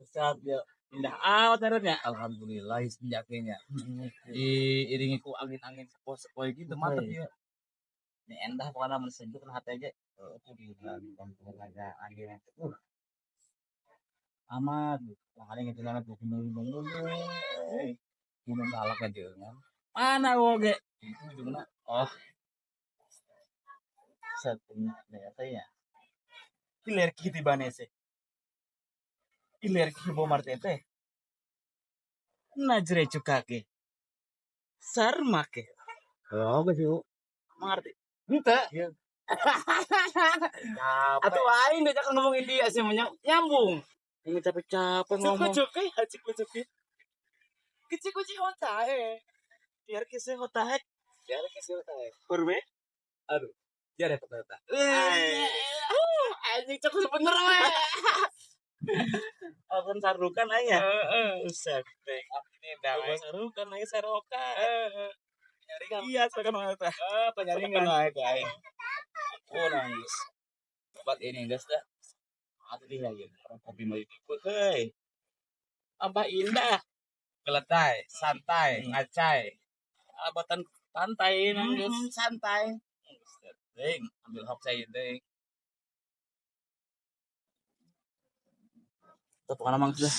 Ustaz ya. Indah amat nya. Alhamdulillah senjaknya. Diiringi ku angin-angin sepoi-sepoi gitu mantep ya. Ini endah pokoknya mun sejuk nah hati ge. Angin. Amat. Makanya gitu banget gunung gunung. Gunung galak aja kan. Mana oge? Ujungna. Oh. Satunya ya. Iler kitu banese. Iler ki bomar tete. Najre cukake. Sarmake. Oh, sih. Mengerti? Ente. Iya. Atau aing diajak ngomongin dia sih nyambung. Ini capek-capek ngomong. Cukup haji kucuki. Kecil kuci hotae. Biar kisah hotae. Biar kisah hotae. Kurbe. Aduh. Biar ya ternyata. Anjing cok bener we. Akan sarukan aja. Heeh. Usah. Ini dah. Sarukan aja saroka. Penyaringan. Iya, sarokan banget. Ah, penyaringan. Aja. Oh, nangis. Obat ini guys dah. Ada dia ya. Kopi mau ikut. Hei. Apa indah. Geletai, santai, ngacai. Abatan pantai nangis. Santai. Ding, ambil hop saya ding. Tepuk tangan mang sudah.